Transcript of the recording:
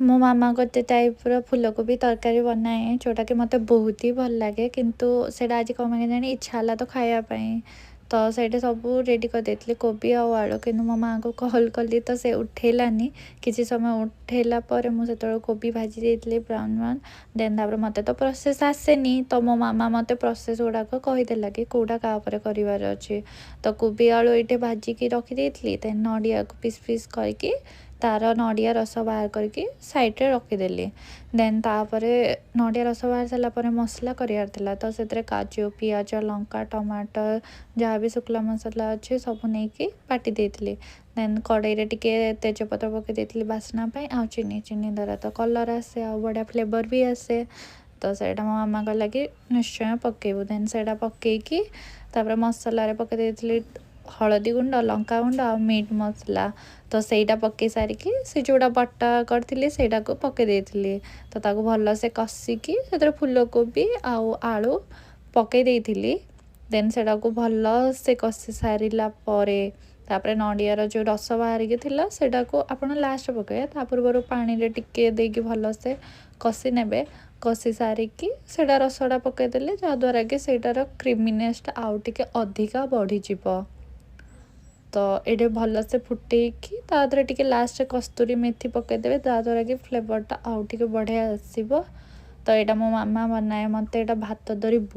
ମୋ ମାମା ଗୋଟେ ଟାଇପ୍ର ଫୁଲକୋବି ତରକାରୀ ବନାଏ, ଯେଉଁଟାକି ମୋତେ ବହୁତ ହି ଭଲ ଲାଗେ। କିନ୍ତୁ ସେଇଟା ଆଜି କ'ଣ ପାଇଁ କେଜାଣି ଇଚ୍ଛା ହେଲା ତ ଖାଇବା ପାଇଁ। ତ ସେଇଠି ସବୁ ରେଡ଼ି କରିଦେଇଥିଲି କୋବି ଆଉ ଆଳୁ, କିନ୍ତୁ ମୋ ମାଆକୁ କଲ୍ କଲି ତ ସେ ଉଠେଇଲାନି। କିଛି ସମୟ ଉଠେଇଲା ପରେ ମୁଁ ସେତେବେଳେ କୋବି ଭାଜି ଦେଇଥିଲି ବ୍ରାଉନ୍ ବ୍ରାଉନ୍। ଦେନ୍ ତାପରେ ମୋତେ ତ ପ୍ରୋସେସ୍ ଆସେନି, ତ ମୋ ମାମା ମୋତେ ପ୍ରୋସେସ୍ ଗୁଡ଼ାକ କହିଦେଲା କି କେଉଁଟା କାହା ଉପରେ କରିବାର ଅଛି। ତ କୋବି ଆଳୁ ଏଇଠି ଭାଜିକି ରଖିଦେଇଥିଲି। ଦେନ୍ ନଡ଼ିଆକୁ ପିସ୍ ପିସ୍ କରିକି ତାର ନଡ଼ିଆ ରସ ବାହାର କରିକି ସାଇଡ଼୍ରେ ରଖିଦେଲି। ଦେନ୍ ତାପରେ ନଡ଼ିଆ ରସ ବାହାରି ସାରିଲା ପରେ ମସଲା କରିବାର ଥିଲା। ତ ସେଥିରେ କାଜୁ, ପିଆଜ, ଲଙ୍କା, ଟମାଟର, ଯାହା ବି ଶୁଖିଲା ମସଲା ଅଛି ସବୁ ନେଇକି ବାଟି ଦେଇଥିଲି। ଦେନ୍ କଡ଼େଇରେ ଟିକେ ତେଜପତ୍ର ପକାଇ ଦେଇଥିଲି ବାସ୍ନା ପାଇଁ, ଆଉ ଚିନି। ଚିନି ଦ୍ୱାରା ତ କଲର୍ ଆସେ ଆଉ ବଢ଼ିଆ ଫ୍ଲେଭର୍ ବି ଆସେ। ତ ସେଇଟା ମୋ ମାମା କହିଲା କି ନିଶ୍ଚୟ ପକାଇବୁ। ଦେନ୍ ସେଇଟା ପକାଇକି ତାପରେ ମସଲାରେ ପକାଇ ଦେଇଥିଲି ହଳଦୀ ଗୁଣ୍ଡ, ଲଙ୍କା ଗୁଣ୍ଡ ଆଉ ମିଟ୍ ମସଲା। ତ ସେଇଟା ପକାଇ ସାରିକି ସେ ଯେଉଁଟା ବଟା କରିଥିଲି ସେଇଟାକୁ ପକାଇ ଦେଇଥିଲି। ତ ତାକୁ ଭଲସେ କଷିକି ସେଥିରେ ଫୁଲକୋବି ଆଉ ଆଳୁ ପକାଇ ଦେଇଥିଲି। ଦେନ୍ ସେଇଟାକୁ ଭଲସେ କଷି ସାରିଲା ପରେ ତାପରେ ନଡ଼ିଆର ଯେଉଁ ରସ ବାହାରିକି ଥିଲା ସେଇଟାକୁ ଆପଣ ଲାଷ୍ଟ ପକାଇବେ, ତା ପୂର୍ବରୁ ପାଣିରେ ଟିକେ ଦେଇକି ଭଲସେ କଷି ନେବେ। କଷି ସାରିକି ସେଇଟା ରସଟା ପକାଇଦେଲେ, ଯାହାଦ୍ୱାରା କି ସେଇଟାର କ୍ରିମିନେସ୍ଟା ଆଉ ଟିକେ ଅଧିକା ବଢ଼ିଯିବ। ତ ଏଇଠି ଭଲସେ ଫୁଟେଇକି ତା ଦେହରେ ଟିକେ ଲାଷ୍ଟରେ କସ୍ତୁରୀ ମେଥି ପକାଇଦେବେ, ଯାହାଦ୍ୱାରା କି ଫ୍ଲେଭରଟା ଆଉ ଟିକେ ବଢ଼ିଆ ଆସିବ। ତ ଏଇଟା ମୋ ମାମା ବନାଏ। ମୋତେ ଏଇଟା ଭାତ ଧରି